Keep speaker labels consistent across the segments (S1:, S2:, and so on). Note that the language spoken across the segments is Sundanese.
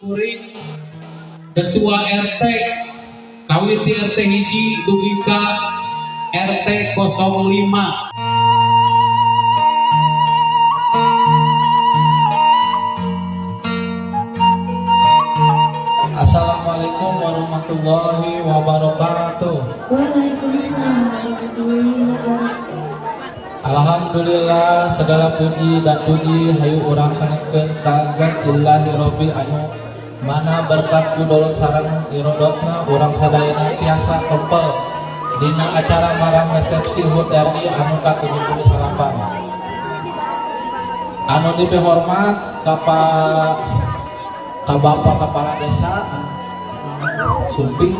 S1: Kuring Ketua RT kawit ti RT 1 dugi ka RT 05.
S2: Assalamualaikum warahmatullahi wabarakatuh.
S3: Waalaikumsalam warahmatullahi wabarakatuh.
S2: Alhamdulillah, segala puji dan puji hayu urang sanggakeun ka lillahi rabbil anu mana berkat kudolot sareng irodotna urang sadayana tiasa kempel dina acara maram resepsi HUT RI anu ka-78. Anu dipihormat ka ka Bapak Kepala Desa Sumping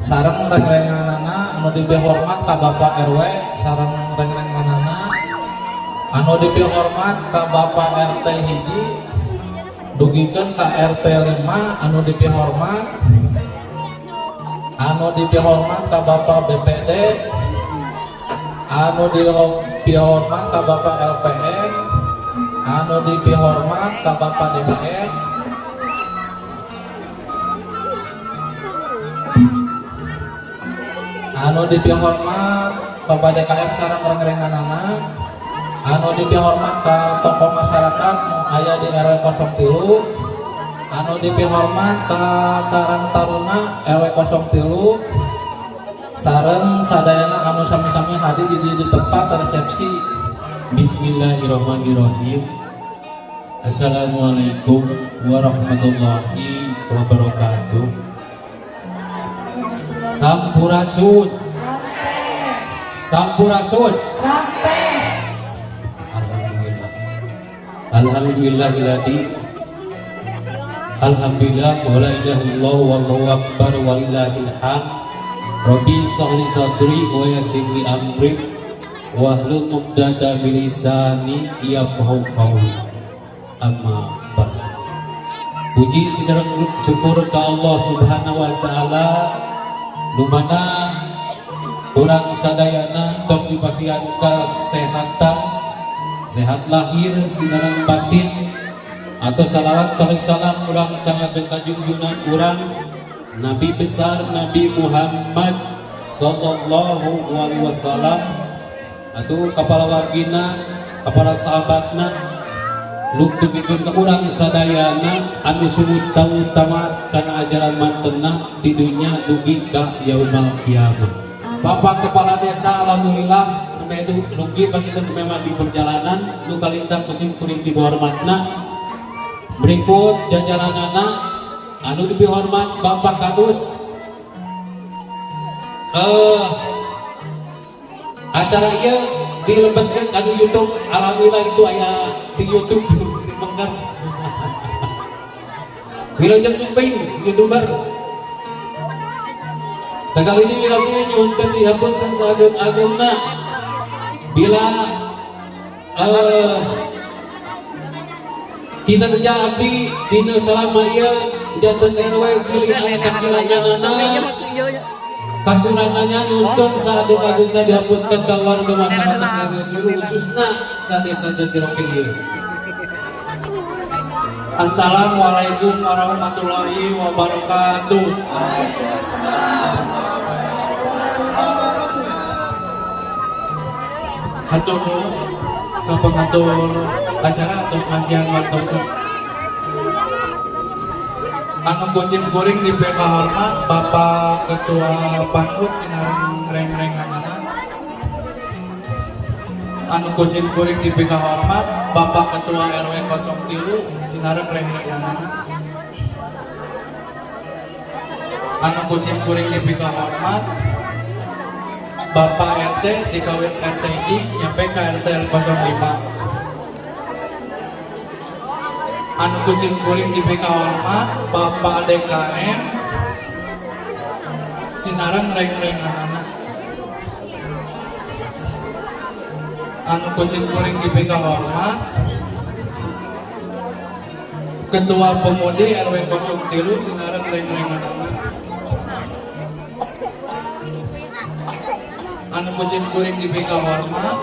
S2: sareng rengrenganana, anu dipihormat ka Bapak RW sareng rengrenganana, anu dipihormat ka Bapak RT 1 dugikeun ka RT 5, anu dipihormat ka Bapak BPD, anu dipihormat ka Bapak LPM, anu dipihormat ka Bapak DKM, anu dipihormat Bapak DKM sareng rengrenganana, anu dipihormat ka tokoh masyarakat nu aya di RW 03, anu dipihormat ka Karang Taruna RW 03 sareng sadayana anu sami-sami hadir di tempat resepsi.
S1: Bismillahirrahmanirrahim. Assalamualaikum warahmatullahi wabarakatuh. Sampurasun.
S3: Rampes.
S1: Sampurasun.
S3: Rampes.
S1: Alhamdulillah. Alhamdulillahilladzi. Alhamdulillah wa la ilaha illallah wallahu akbar walillahil hamd. Rabbi shrah li sadri wa yassir li amri wahlul 'uqdatam min lisani yafqahu qawli. Amma ba'd. Puji segala syukur ka Allah Subhanahu wa taala, nu mana urang sadayana tos dipasihan kesehatan, sehat lahir sinareng batin. Atau salawat kali salam urang sanggakeun ka junjungan urang Nabi besar Nabi Muhammad sallallahu alaihi wasallam atau kepala wargina, kepala sahabatna, dugikeun ka urang sadayana anu sumut tamat kana ajaran mantena di dunya dugi ka yaumal kiamah. Bapak Kepala Desa, alhamdulillah nembe itu rugi bagi memang di perjalanan nu kalintang ku sim kuring dihormatna. Berikut jajaranana, anu dihormat Bapak Kadus. Acara ieu dilebetkeun anu YouTube, alhamdulillah itu aya di YouTube di Mekar. Wilujeng Sumping YouTuber. Sekali ini kami nyuhunkeun dihapunten saageung-ageungna bila kita kerja abdi dina selama ieu janten RW pilih aya kakiranganana, kakurangannya nyuhunkeun saageung-ageungna dihapunten ka warga masyarakat RW 3, khususna sa Desa Jatirokeh ieu.
S2: Assalamualaikum warahmatullahi wabarakatuh.
S3: Waalaikumsalam.
S2: Hatur nuhun ka pengatur acara atos masihan waktosna. Anu ku sim kuring dipikahormat Bapak Ketua Panhut sinareng reng-renganana. Anu ku sim kuring dipikahormat Bapak Ketua RW 03 sinareng reng-renganana. Anu ku sim kuring dipikahormat Bapak RT dikawit RT 1 nyampe ke RT 05. Anu ku sim kuring dipikahormat Bapak DKM sinareng reng-renganana. Anu ku sim kuring dipikahormat Ketua Pemudi RW 03 sinareng reng-renganana. Anu ku sim kuring dipikahormat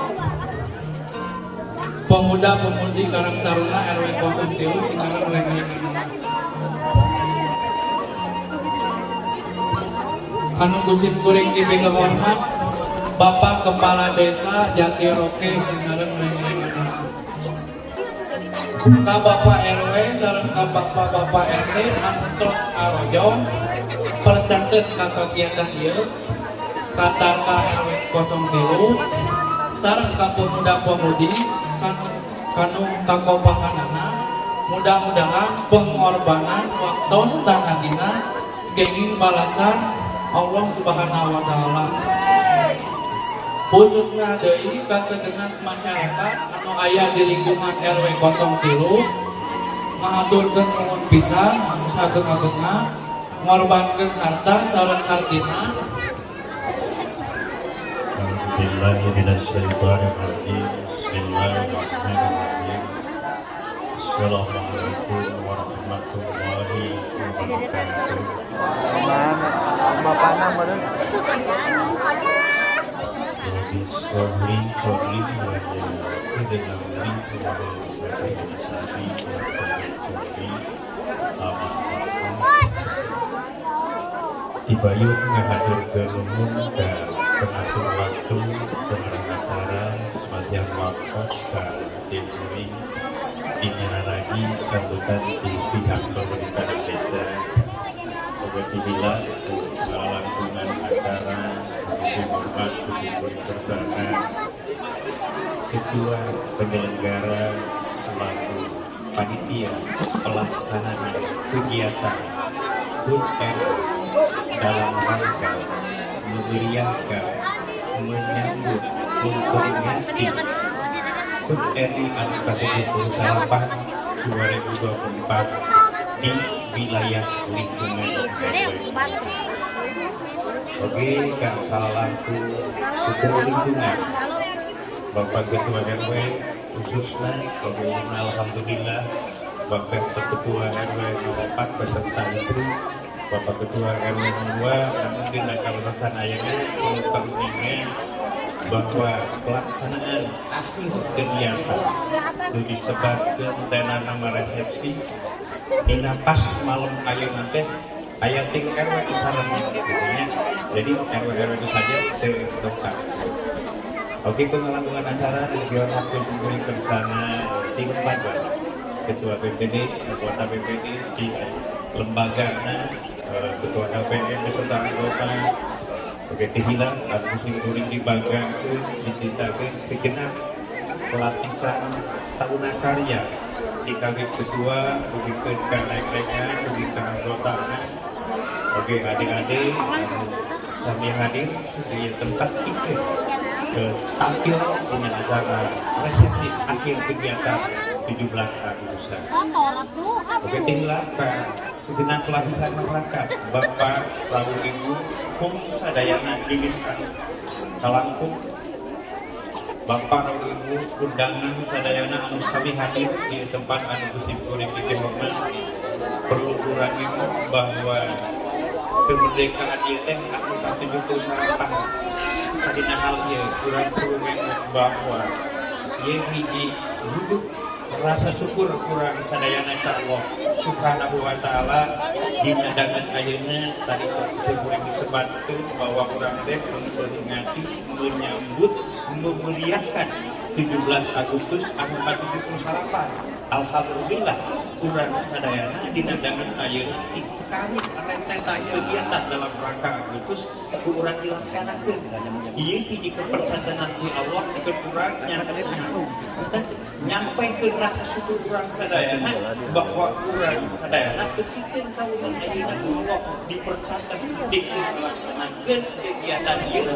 S2: Pemuda-pemudi Karang Taruna RW 03 sinareng rengrenganana. Anu ku sim kuring dipikahormat Bapak Kepala Desa Jatiroke sinareng rengrenganana. Ka Bapak RW sareng ka Bapak-bapak RT anu tos arojong percanten ka kegiatan ieu, ka RW 03 sareng ka pemuda-pemudi kanu kanu kakompakanana, mudah-mudahan pengorbanan waktos tanagina kenging balasan Allah Subhanahu wa Ta'ala, khususnya deui ka segenap masyarakat anu aya di lingkungan RW 03. Ngahaturkeun nuhun pisan anu saageng-agengna ngorbankeun harta sareng hartina.
S4: بالله من الشيطان الرجيم. بسم الله الرحمن الرحيم. السلام عليكم ورحمة الله وبركاته.
S5: Bapakna meureun.
S4: رب اشرح لي صدري ويسر لي أمري واحلل عقدة من لساني يفقهوا قولي. Amin. Tibayun ngahaturkeun nuhun ka pengatur waktu, pengarang acara, semacam waktos ka sim kuring dina lagi sambutan di pihak pemerintahan desa. Oge hilap ku ngalalangkungan acara begitu hormat ku sim kuring bersama ketua penyelenggara selaku panitia pelaksanaan kegiatan HUT RI dalam rangka memeriahkan, menyambut, memperingati HUT RI anu ke-78 2024 di wilayah lingkungan RW. Oke, Kang salaku hukum lingkungan Bapak Ketua RW khususnya, oke, alhamdulillah Bapak Ketua RW 04 beserta istri, Bapak Ketua RW 02, namun dina kaleresan ayeuna perlu bahwa pelaksanaan akhir kegiatan itu disebabkan tena nama resepsi dina pas malam ayeuna teh aya ting RW sareng gitu nya. Jadi RW RW itu saja teu dongkap. Oke, pengelangkungan acara dari pihak waktu sim kuring bersama di lembaga Ketua BPD, anggota BPD, di lembaga Ketua LPM beserta anggota. Oke, tihila anu sim kuring dibanggakeun, dicintakeun segenap lapisan taruna karya di kami ketua dugikeun ka naik-naikna dugi ka anggotana. Oke, adik-adik anu sami hadir di tempat tiket ke tampil dengan acara resepsi akhir kegiatan 17 Agustusan. Oke, tinggal ke segenap lapisan masyarakat, Bapak, Prabu, Ibu, kum sadayana dingin kalangkung, Bapak, Prabu, Ibu, undangan sadayana anu sami hadir di tempat anu ku sim kuring dihormat, perlu urang bahwa kemerdekaan ieu teh anu ka-78. Kadina hal ieu urang perlu ngemut bahwa ieu hiji wujud rasa syukur urang sadayana ka Allah Subhanahu wa Taala dina danget ayeuna. Tadi sim kuring disebatkeun bahwa urang teh memperingati, menyambut, memeriahkan 17 Agustus anu ka-78. Alhamdulillah urang sadayana dina danget ayeuna ti kawit rentetan kegiatan dalam rangka Agustus ku urang dilaksanakeun. Ieu hiji kepercayaan ti Allah dikeun urang nyampaikeun rasa syukur urang sadayana bahwa urang sadayana tepikeun ka urang ayeuna ku Allah dipercayakan dikeun melaksanakeun kegiatan ieu,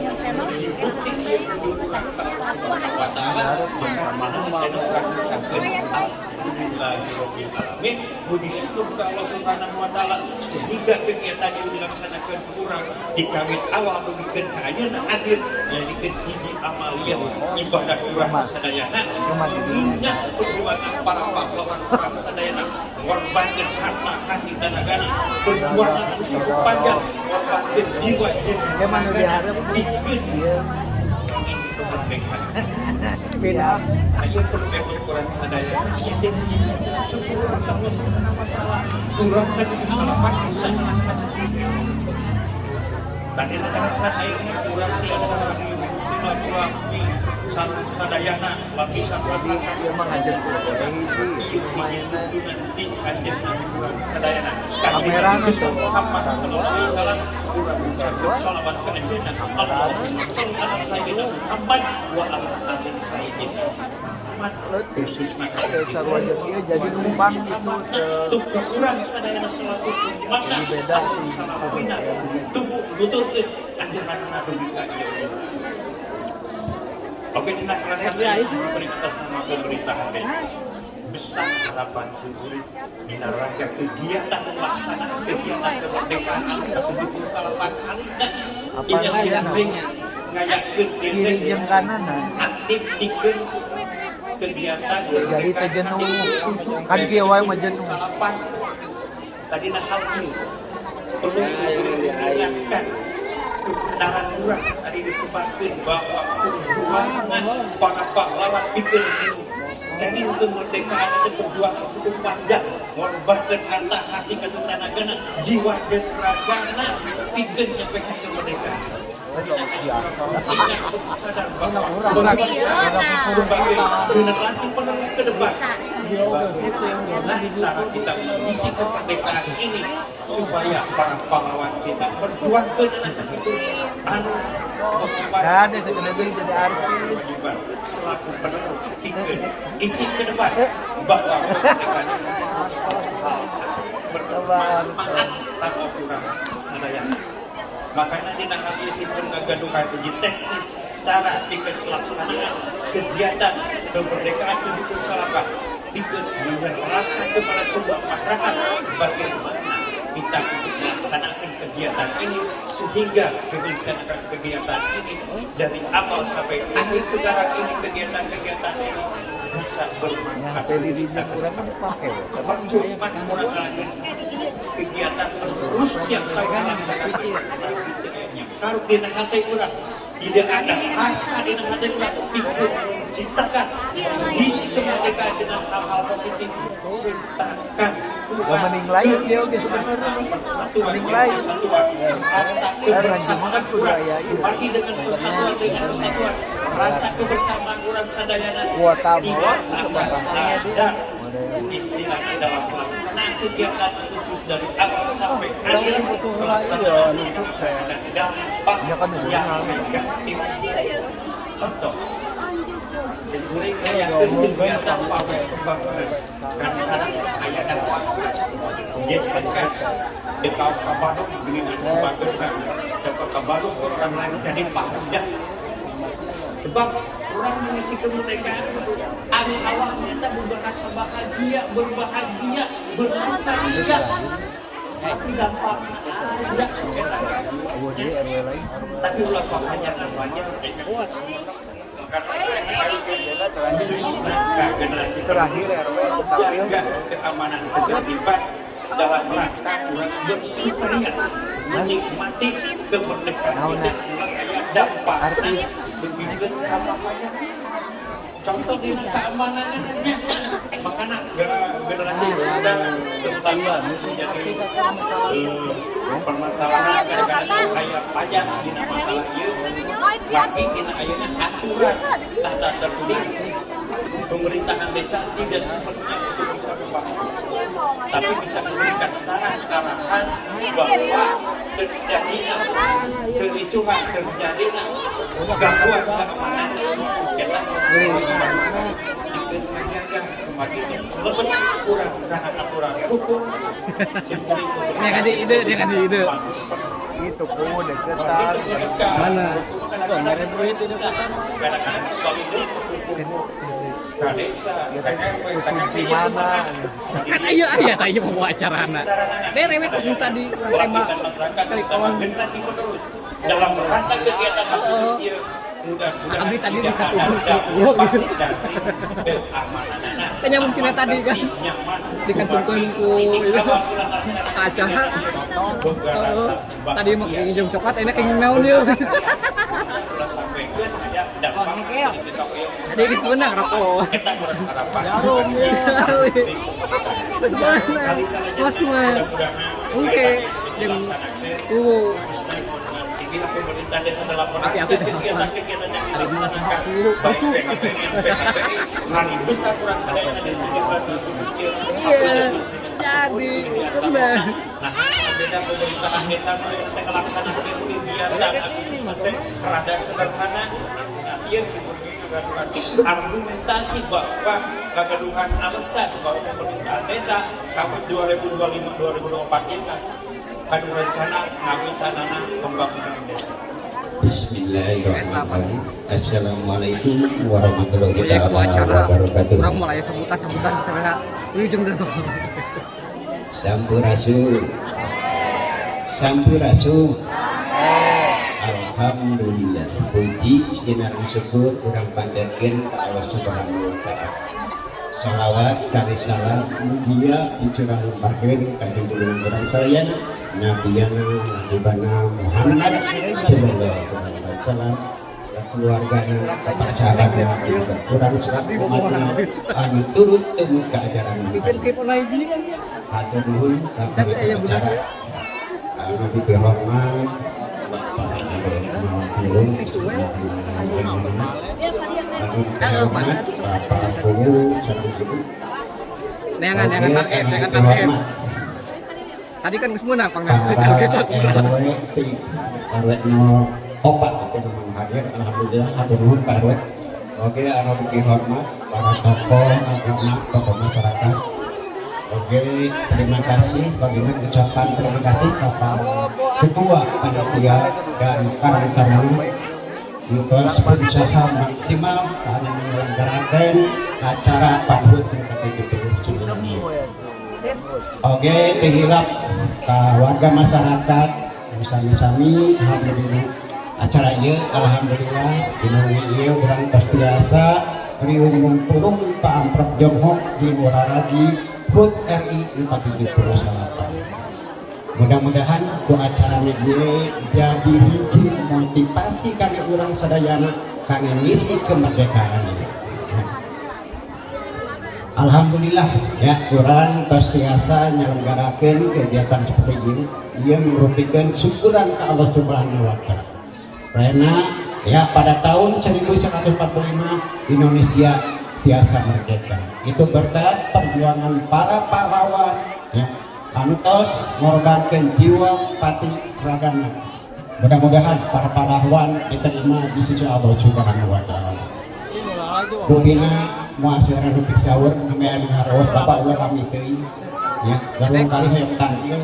S4: bukti ieu kudu urang ka Allah Subhanahu wa Taala. Maka mana anu urang ucapkeun alhamdulillahirabbil alamin, puji syukur ke Allah Subhanahu wa Taala sehingga kegiatan itu dilaksanakan kurang dikawit awal dugikeun ka ayeuna akhir, jadikeun hiji amaliah ibadah urang sadayana mengingat perjuangan para pahlawan urang sadayana, ngorbankeun harta hati tanagana, perjuangan anu cukup panjang, ngorbankeun jiwa jeung tenagana pikeun kemerdekaan.
S5: Sepeda.
S4: Ayo perlu ikut kurang sadaya. Jadi syukur ka Allah Subhanahu wa Taala. Urang kan itu salapan bisa melaksanakan. Tadi kata ayeuna urang tiasa silaturahmi sareng sadayana lapisan masyarakat.
S5: Dia mah ngajar kudu hiji.
S4: Ieu hiji tuntunan ti Kanjeng Nabi urang sadayana.
S5: Kamera
S4: Kanjeng Nabi Muhammad sallallahu alaihi wasallam, urang ucapkeun shalawat ka anjeunna. Allahumma sholli ala sayyidina Muhammad wa ala ali sayyidina Muhammad, khususna ka
S5: Sarua jeung ieu jadi numpang gitu teu
S4: tuh ka urang sadayana selaku umat.
S5: Jadi beda sih.
S4: Salawina tubuh nuturkeun ajaran dugi ka ieu. Oke, dina kerasa pemerintah nama pemerintahan desa besar harapan syukur dina rangka kegiatan pelaksanaan kegiatan kemerdekaan anu ke-78 kali dan
S5: Apa
S4: ieu sering ngayakeun
S5: kiri jeung kanan nah.
S4: Aktif dikeun kegiatan
S5: Jadi teh jenuh. Kan kieu wae mah jenuh.
S4: Salapan tadi. Nah, hal ini perlu diingatkan kesadaran urang. Tadi disebutkan bahwa perjuangan para pahlawan pikeun teknik kemerdekaan itu perjuangan cukup panjang, mengorbankan harta, hati, tenagana, jiwa dan ragana pikeun nyampekan kemerdekaan. Tadi nah, ingat untuk sadar bahwa kewajiban urang sebagai generasi penerus ke depan. Nah, cara kita mengisi kemerdekaan ini supaya para pahlawan kita berjuang ke itu anu
S5: Dan itu kena jadi artis.
S4: Kewajiban selaku penerus pikeun isi ke depan bahwa kemerdekaan ini hal bermanfaat tanpa kurang sadaya. Makanya dina hal ini ngagaduhan uji teknis cara pikeun pelaksanaan kegiatan kemerdekaan 78, pikeun menyerahkan kepada semua masyarakat bagaimana kita untuk melaksanakan kegiatan ini, sehingga kebijakan kegiatan ini dari awal sampai akhir sekarang ini kegiatan-kegiatan ini bisa bermanfaat.
S5: Yang dirinya kurang kan dipakai.
S4: Percuma kurang lagi kegiatan terus tiap tahun dilaksanakan, tapi tidaknya kalau di hati urang tidak ada rasa di hati urang itu menciptakan mengisi kemerdekaan dengan hal-hal positif, ciptakan
S5: Gak mending lain dia oke sebenarnya.
S4: Persatuan,
S5: Mending lain.
S4: Persatuan, rasa kebersamaan urang dibagi dengan persatuan, dengan persatuan, rasa kebersamaan urang sadayana
S5: Kuota
S4: tidak
S5: bawa,
S4: akan ada istilahnya dalam pelaksanaan kegiatan khusus dari awal sampai akhir pelaksanaan tidak akan ada dampak
S5: Ya kan,
S4: yang negatif. Contoh, mereka yang kegiatan pawai pembangunan kadang-kadang aya dampak gesekan di ka Bandung dengan Bandung dapat ke Bandung ke orang lain jadi panjang, sebab orang mengisi kemerdekaan anu awalnya kita berasa bahagia, berbahagia, bersukaria, tapi dampaknya ada sekitar.
S5: Oh, dia RW lain.
S4: Tapi ulah kepanjangan banyak khususnya ke generasi
S5: Terakhir RW tampil.
S4: Jaga keamanan ketertiban dalam rangka urang bersukaria menikmati kemerdekaan itu ulah aya dampakna dugikeun ka bapaknya. Contoh di keamanannya, makanya generasi muda terutama menjadi permasalahan kadang-kadang sok aya pajak dina masalah ieu lagi. Dina ayeuna aturan tata tertib pemerintahan desa tidak sepenuhnya untuk bisa membangun, tapi bisa memberikan saran arahan bahwa terjadinya kericuhan, terjadinya gangguan keamanan, kita menjaga kemajuan lebih kurang karena aturan hukum.
S6: Dia kasih ide, dia kasih ide.
S5: Itu ku deketan.
S4: Mana? Kadang-kadang kembali deui ka desa, ka RW, ka RT.
S6: Kan iya iya tadi mau acarana. Derewet tadi urang tema.
S4: Pelatihan masyarakat terutama generasi penerus dalam rangka kegiatan khusus ieu mudah-mudahan
S6: Abdi tadi
S4: tidak
S6: dikasih
S4: ada
S6: buku.
S4: dampak dari keamanan.
S6: Kayaknya mungkin tadi kan
S4: nyaman
S6: dikantungkeun ku
S4: titik
S6: itu
S4: awal ulang laksanakan
S6: acara.
S4: kegiatan ieu boga rasa
S6: Tadi mau
S4: bahagia.
S6: minjem coklat, enak yang naon ieu.
S4: Ulah sampaikan aya dampak kita.
S6: Ada geus meunang rokok.
S4: Eta urang harapan.
S6: Jarum. Geus meunang. Mas mah.
S4: Mudah-mudahan
S6: Oke.
S4: kegiatan
S6: Uh.
S4: khususnya di pihak pemerintah desa dalam
S6: Tapi aku
S4: kegiatan-kegiatan yang dilaksanakan baik PKPN, PKPI, hari besar kurang sadayana di 17 Agustus ieu.
S6: Iya. Jadi bener.
S4: Nah, beda pemerintahan desa nu teh ngelaksanakeun kegiatan Agustus teh rada sederhana. Nah, ieu ngagaduhan argumentasi bahwa ngagaduhan alasan bahwa pemerintahan desa tahun 2025 2024 ini kadu rencana ngawintanana pembangunan desa.
S1: Bismillahirrahmanirrahim. Assalamualaikum warahmatullahi
S6: Proyek acara.
S1: wabarakatuh.
S6: Urang mulai sambutan-sambutan misalnya ujung dan
S1: Sampurasun. Sampurasun. Alhamdulillah. Puji sinareng syukur urang panjatkeun ka Allah Subhanahu wa taala. Salawat kali salam mugia dicurah limpahkeun ka junjungan urang sadayana, Nabiyana Nabibana Muhammad sallallahu alaihi wasallam, ka keluargana, ka para sahabatna, juga urang selaku umatna anu turut tumut ka ajaran
S6: Bikin
S1: Muhammad.
S6: Klip online sini kan ya.
S1: Hatur nuhun ka panitia acara anu dihormat Bapak RW 03, anu dihormat Bapak Kuwu sareng Ibu.
S6: Neangan neangan
S1: Oke,
S6: target,
S1: anu
S6: neangan target.
S1: dihormat
S6: Tadi kan geus meunang pang
S1: para
S6: target.
S1: RW ti RW 04 itu memang hadir, alhamdulillah, hatur nuhun Pak RW. Oke, anu dihormat para tokoh agama, tokoh masyarakat. Oke, terima kasih, bagaimana ucapan terima kasih kepada ketua panitia dan karang taruna terus berusaha maksimal karena menyelenggarakan acara Panhut ke-79. Oke, teu hilap ke warga masyarakat sami-sami alhamdulillah acara ieu, alhamdulillah dina wengi ieu urang tos biasa riung mumpurung paamprok jonghok di Muraragi HUT RI 478. Mudah-mudahan ku acara ieu jadi hiji motivasi kangge urang sadayana kangge ngisi kemerdekaan ini. Alhamdulillah ya, urang tos biasa nyelenggarakeun kegiatan seperti ini, ia merupakan syukuran ke Allah Subhanahu wa taala. Karena ya pada tahun 1945 Indonesia tiasa merdeka. Itu berkat perjuangan para pahlawan ya, anu tos ngorbankeun jiwa pati ragana. Mudah-mudahan para pahlawan diterima di sisi Allah Subhanahu wa taala. Rupina muasira rupi sahur nembe anu haraos bapak ulah kami teuing ya, garung kali hayang tampil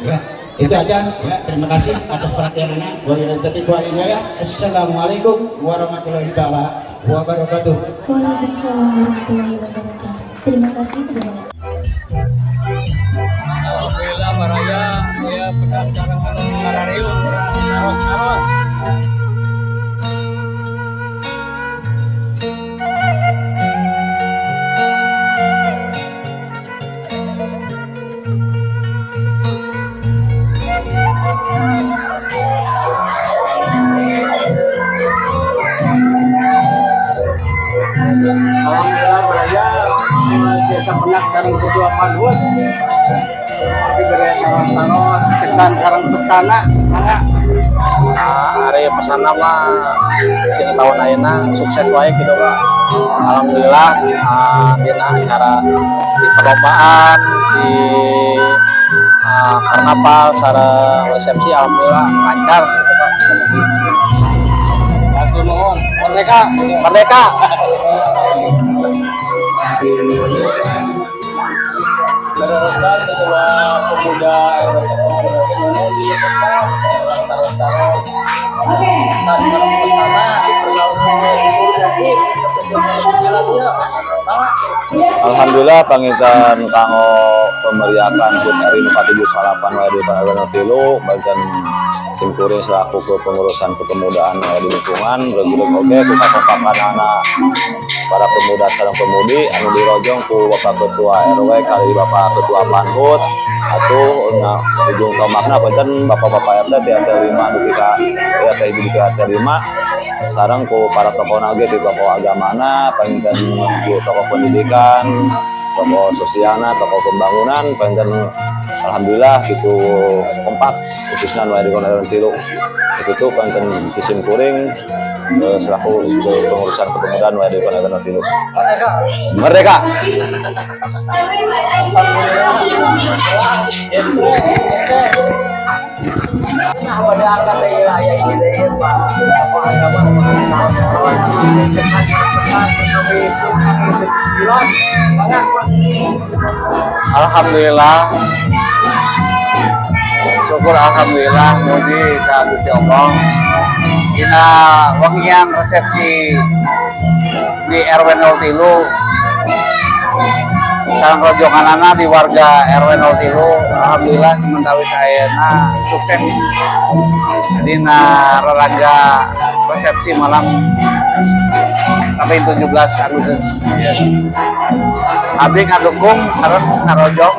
S1: ya. Itu aja ya, terima kasih atas perhatian anak. Ya, assalamualaikum warahmatullahi taala wabarakatuh.
S3: Waalaikumsalam warahmatullahi wabarakatuh. Terima kasih kepada
S7: Alhamdulillah baraya ya, pedah sareng anu ngarariung urang naros-naros. Alhamdulillah baraya biasa pendak sareng ketua Panhut. Tapi bere taros-taros kesan sareng pesana, mangga.
S2: Nah, ari pesan mah dina tahun ayeuna sukses wae gitu, Pak. Alhamdulillah, dina acara di perlombaan, di karnaval sareng resepsi alhamdulillah lancar gitu, Pak.
S7: Hatur nuhun. Merdeka.
S2: Merdeka.
S7: Leresan ketua pemuda RW 02 di tempat taros-taros kesan sareng pesana.
S8: Alhamdulillah, panginten kanggo pemeriahan HUT RI nu ka-78 wae di RW 03, bagian simkuring selaku kepengurusan kepemudaan di lingkungan regreg oge ku kakompakanana para pemuda sareng pemudi anu dirojong ku Bapak Ketua RW kali Bapak Ketua Panhut atau nah, ujung tombakna punten Bapak-bapak RT ti RT 5 dugi ka RT 1 dugi ka RT 5, sareng ku para tokoh oge ti tokoh agamana, panginten ku tokoh pendidikan, tokoh sosialna, tokoh pembangunan. Panginten alhamdulillah gitu kompak, khususnya nu aya di RW 3 itu tuh. Panginten ti simkuring selaku pengurusan kepemudaan nu aya di RW 3.
S7: Merdeka.
S8: Merdeka.
S7: Nah, pada angkat teh aya ini teh Pak tokoh agama, taros kesan pesan perkawis hari 9. Mangga, Pak.
S9: Alhamdulillah, syukur alhamdulillah, muji ka Gusti Allah dina wengian resepsi di RW 03 sareng rojonganana di warga RW 03. Alhamdulillah, sementawis ayeuna sukses dina raraga resepsi malam tapi 17 Agustus ya. Abdi ngadukung sareng ngarojong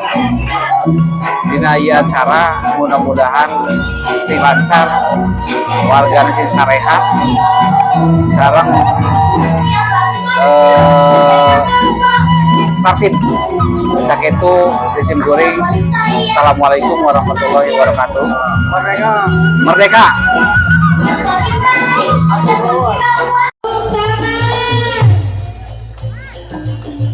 S9: dina ieu acara, mudah-mudahan sing lancar, warga sing sarehat sareng tertib. Sakitu ti simkuring. Assalamualaikum warahmatullahi wabarakatuh.
S7: Merdeka.
S9: Merdeka.
S3: Tepuk tangan. Terima kasih.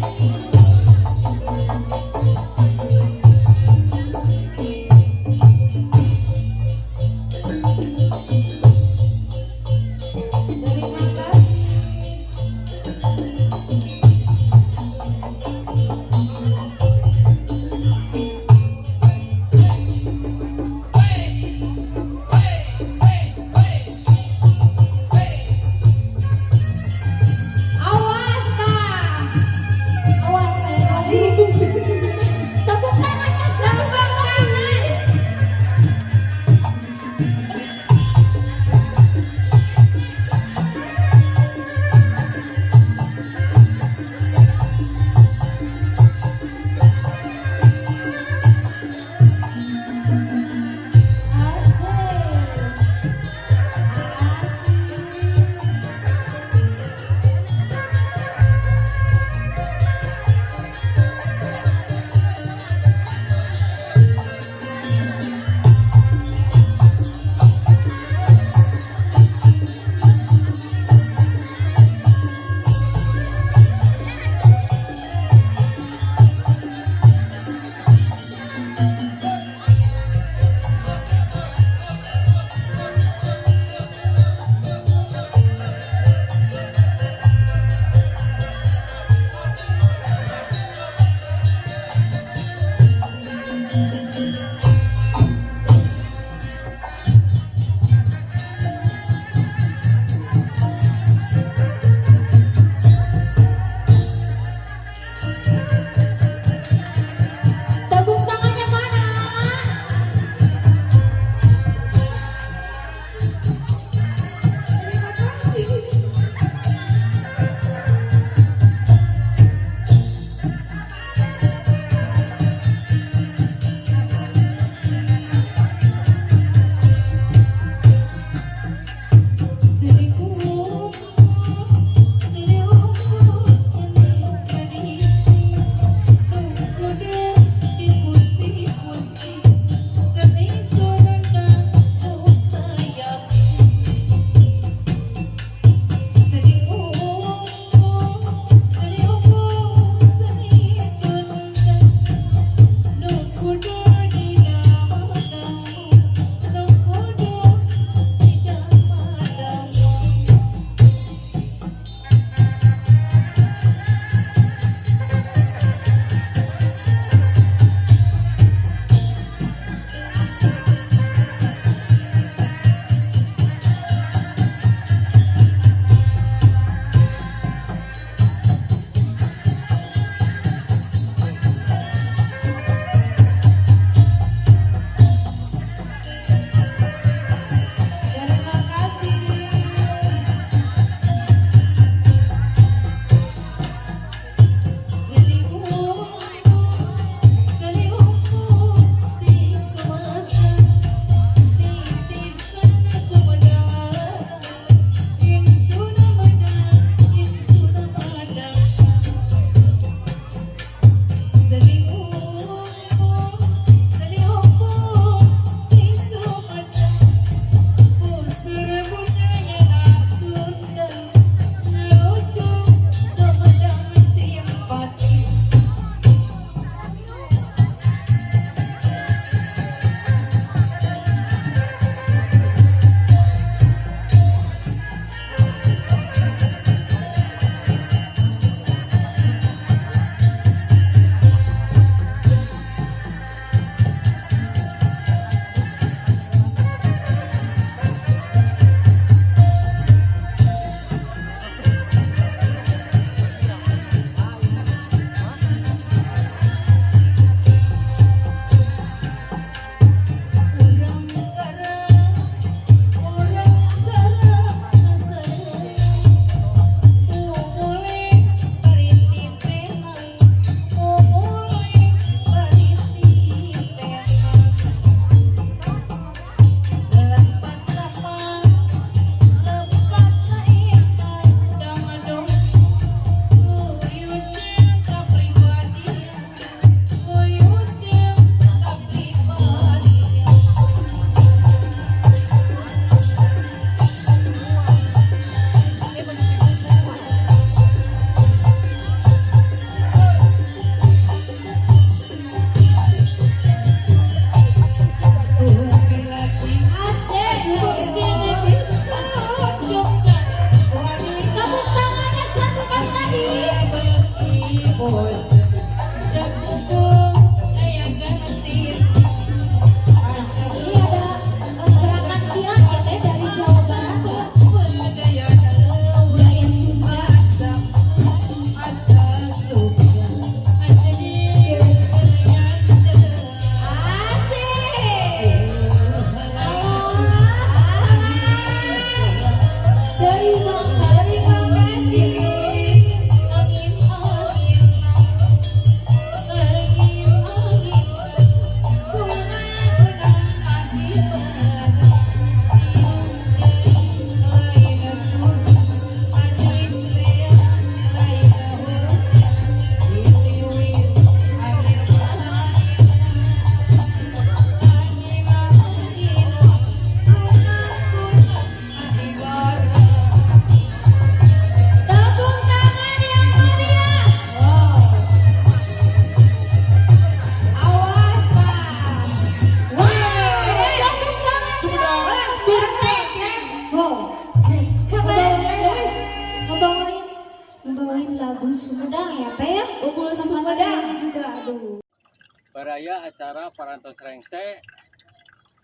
S10: acara Parantos Rengse.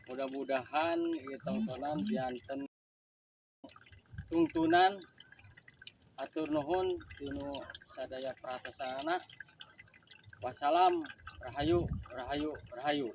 S10: Mudah-mudahan ieu tongtonan janten tungtunan. Hatur nuhun tinu sadaya perhatosana. Wassalam, rahayu, rahayu, rahayu.